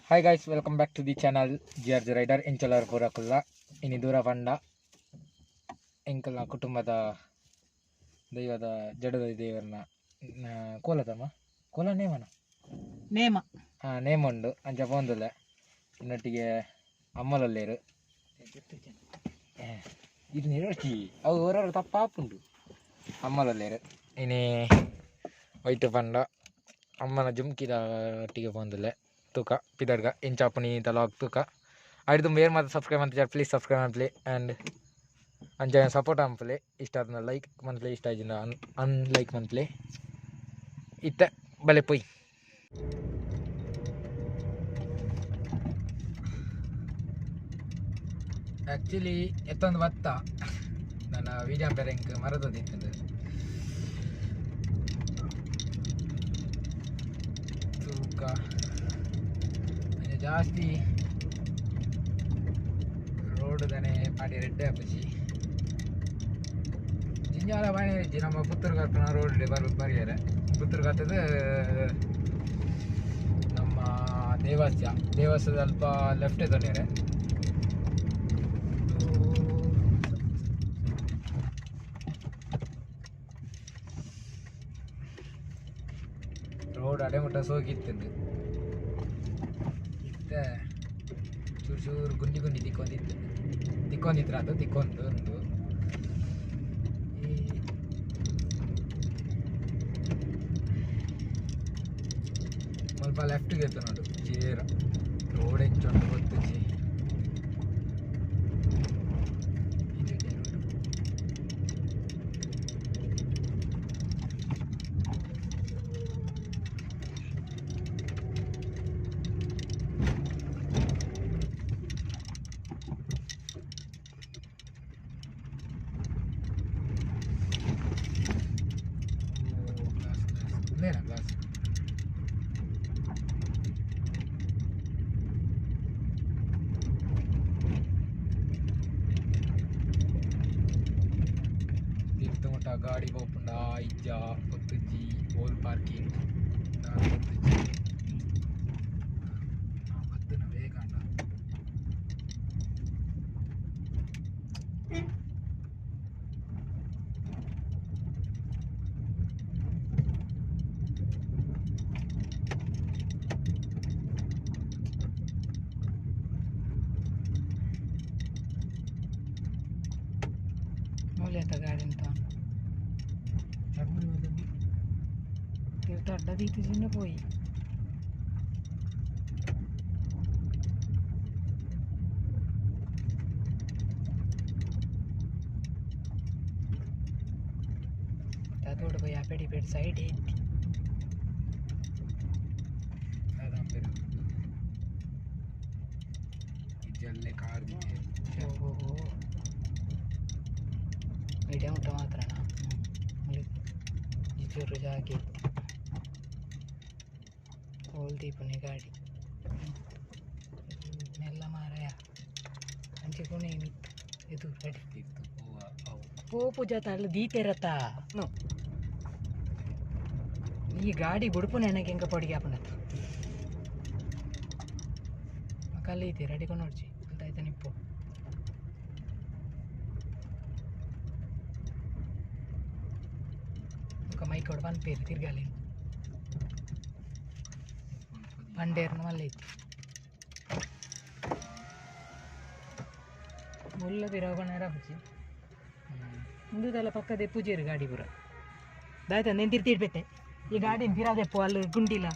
Hi guys, welcome back to the channel GRG Rider ಎಂಚಲರ್ ಪೂರಕುಲ್ಲ ಇನಿ ದೂರ ಪಂಡ ಎಂಕಲ್ನ ಕುಟುಂಬದ ದೈವದ ಜಡದ ದೇವರನ ಕೋಲದಮ್ಮ ಕೋಲ ನೇಮನ ನೇಮ ಹಾಂ ನೇಮ ಉಂಡು ಅಂಚ ಪೋಂದುಲ್ಲೆ ಇನ್ನೊಟ್ಟಿಗೆ ಅಮ್ಮಲಲ್ಲೇರು ಇದು ನಿರೋಚಿ ಅವು ಹೊರರು ತಪ್ಪಾಪುಂಡು ಅಮ್ಮಲಲ್ಲೇರು ಇನಿ ವೈಟ್ ಪಂಡ ಅಮ್ಮನ ಜುಮ್ಕಿದ ಒಟ್ಟಿಗೆ ಪೋಂದುಲ್ಲೆ ತೂಕ ಪಿದರ್ಗ ಎಂಚಾಪುನಿ ತಲಾಗ್ ತೂಕ ಆಯ್ತು ಮೇರ್ ಮಾತ್ರ ಸಬ್ಸ್ಕ್ರೈಬ್ ಅಂತ ಪ್ಲೀಸ್ ಸಬ್ಸ್ಕ್ರೈಬ್ ಮನ್ಪ್ಲೆ ಆ್ಯಂಡ್ ಅಂಚ ಸಪೋರ್ಟ್ ಅನ್ಪ್ಲೆ ಇಷ್ಟ ಆದ್ನ ಲೈಕ್ ಮನ್ಪ್ಲೆ ಇಷ್ಟ ಆಯ್ತು ಅನ್ಲೈಕ್ ಮನ್ಪ್ಲೆ ಇತ್ತ ಬಲೆ ಪೊಯ್. ಆ್ಯಕ್ಚುಲಿ ಎತ್ತೊಂದು ಬತ್ತ ನನ್ನ ವೀಡಿಯೋ ಬೇರೆ ಇಂಕ್ ಮರದೊಂದಿತ್ತು ತೂಕ ಜಾಸ್ತಿ ರೋಡ್ ತಾನೆ ಪಾಡಿ ರೆಡ್ಡೆ ಆಪುಜಿ ಜಿಂಜಾಲ ಬಾಣೆ ಇಜ್ಜಿ ನಮ್ಮ ಪುತ್ತೂರು ಕರ್ಪುನ ರೋಡ್ ಬರ್ ಬರಿಯರೆ ಪುತ್ತೂರು ಕತ್ತದ ನಮ್ಮ ದೇವಸ್ಥಾನ ದೇವಸ್ಥಾನ ಅಲ್ಪ ಲೆಫ್ಟ್ ತೊಂದರೆ ರೋಡ್ ಅಡೆ ಮುಟ್ಟ ಸೋಗಿತ್ತು ಇತ್ತೆ ಚೂರು ಚೂರು ಗುಂಡಿ ಗುಂಡಿ ತಿಕ್ಕೊಂದಿತ್ತು ತಿಕ್ಕೊಂದಿತ್ರ ಅದು ತಿಕ್ಕೊಂದು ಒಂದು ಸ್ವಲ್ಪ ಲೆಫ್ಟ್ಗೆ ಇತ್ತು ನೋಡು ಜೇರ ರೋಡ್ ಹೆಂಚುಂಟು ಗೊತ್ತುಜಿ ಇದು ರೋಡು. ಗ್ಲಾಸ್ ಗ್ಲಾಸ್ ಇಲ್ಲೇನಾ ಗ್ಲಾಸ್ ತಿರ್ತು ಮುಟ್ಟ ಗಾಡಿ ಪೋಪುಂಡ ಇಜ್ಜ ಗೊತ್ತುಜ್ಜಿ ಓಲ್ ಪಾರ್ಕಿಂಗ್ ಗೊತ್ತುಜ್ಜಿ ಬತ್ತನ ಬೇಗ ಅಂಡ. ಮೂಲೆತ ಗಾಡಿ ಅಂತ ಚರ್ಮುರಿ ಬಂದು ತೀರ್ಥ ಅಡ್ಡದೀತು ಚಿನ್ನ ಪೋಯಿ ತೋಡು ಪೋಯಿ ಆ ಪೆಡಿ ಪೆಡಿ ಸೈಡ್ ಎತ್ತಿ ಅದಾಂಪೇರು ಇಜ್ಜಲ್ಲೇ ಕಾರ್ ದಿತ್ತೆ. ಓಹೋ ಇಡೇ ಮುಟ್ಟ ಮಾತ್ರನಾ ಇಜೂರು ಜಾಗೆ ಎತ್ತಿ ಓಲ್ ದೀಪನೆ ಗಾಡಿ ಮೆಲ್ಲ ಮಾರಾಯ ಅಂಚೆ ಕೊನೆ ಮಿತ್ತು ಇದು ರೆಡಿ ತಿರ್ತು ಪೋವ ಅವು ಪೋಪು ಜಾತ ಅಲ್ಲಿ ದೀತೆರತ ನೋ ಈ ಗಾಡಿ ಬುಡುಪು ನೆನಗೆ ಹೆಂಗ ಪೊಡಿಗೆ ಆಪುಂಡತ ಕಲ್ಲಿ ಐತಿ ರೆಡಿ ಕೊಂಡು ಅಂತ ಆಯ್ತಾ ನಿಪ್ಪು ఒక మైకోడు పనిపేరు తిరగాలి పండేరును మళ్ళీ ಐತಿ ಮುಲ್ಲ ಪಿರವಕೊಂಡ ಪುಜಿ ಮುಂದುದೆಲ್ಲ ಪಕ್ಕದ ಪೂಜೆರು ಗಾಡಿ ಪೂರ ದಾಯ್ತ నేను ತಿರ್ತಿಡ್ಪೆತ್ತೆ ಈ ಗಾಡಿ ಪಿರಾದೆಪ್ಪು ಅಲ್ಲಿ ಗುಂಡಿಲ್ಲ.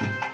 ಬಾಯ್.